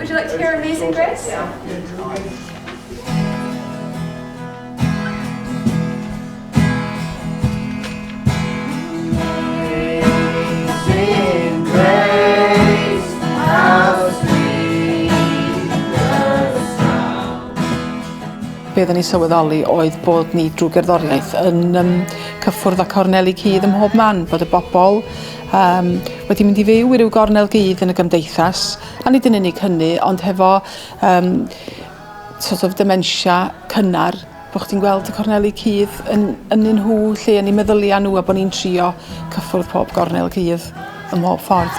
Would you like to hear Amazing Grace? Amazing grace, how sweet the sound. Be oedden ni'n sylweddoli oedd bod ni drwy gerddoriaeth yn um, cyffwrdd â corneli cudd ym mhob man, bod y bobl um, wedi mynd i fyw i ryw gornel gudd yn y gymdeithas, a nid yn unig hynny, ond hefo um, sort of dementia cynnar, bod chdi'n gweld y corneli cudd yn, yn nhw, lle yn eu meddyliau nhw, a bod ni'n trio cyffwrdd pob gornel cudd ym mhob ffordd.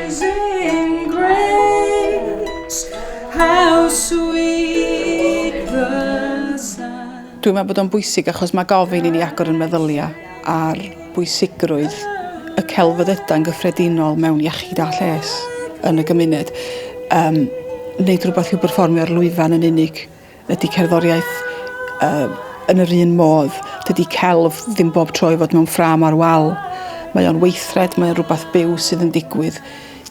Amazing grace, how sweet the sound. Dwi'n meddwl bod o'n bwysig achos mae gofyn i ni agor yn meddyliau ar bwysigrwydd y celfyddydau yn gyffredinol mewn iechyd a lles yn y gymuned. Um, wneud rhywbeth i'w berfformio ar lwyfan yn unig ydy cerddoriaeth uh, yn yr un modd. Dydy celf ddim bob tro i fod mewn ffrâm ar wal. Mae o'n weithred, mae o'n rhywbeth byw sydd yn digwydd.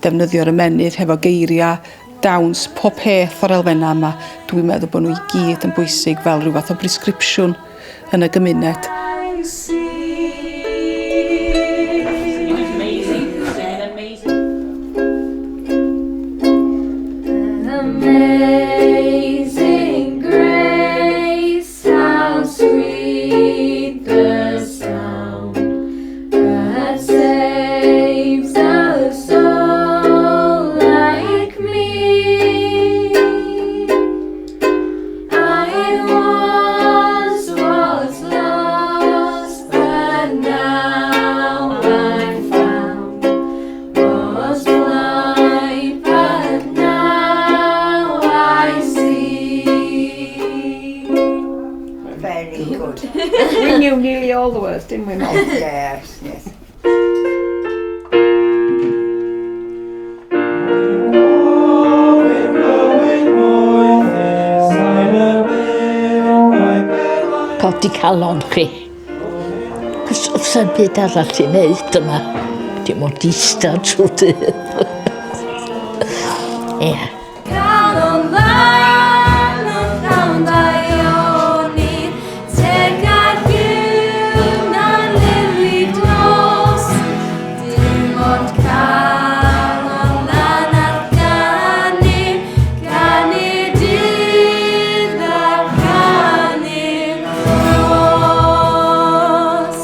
Defnyddio'r ymennydd hefo geiriau, dawns, pob peth o'r elfennau yma, dwi'n meddwl bod nhw i gyd yn bwysig fel rhyw fath o bresgripsiwn yn y gymuned. Amazing grace, how sweet the sound that saves a soul like me. I once was lost, but now I'm found. Was blind, but now I see. Very good. We knew nearly all the words, didn't we, Mum? Yes. Codi calon chi. Cos os yna byd arall i wneud yma. Dim ond eista trwy dydd. Ie. Calon lân yn llawn daioni, teg a gyw na lili dlos. Dim ond calon lân all ganu, canu dydd a canu'r nos.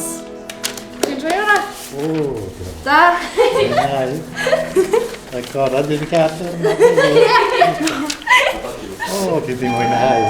Ti'n joio hwnna? O, Da? mwynhau. Y gorau dwi wedi cael. O, dwi wedi mwynhau.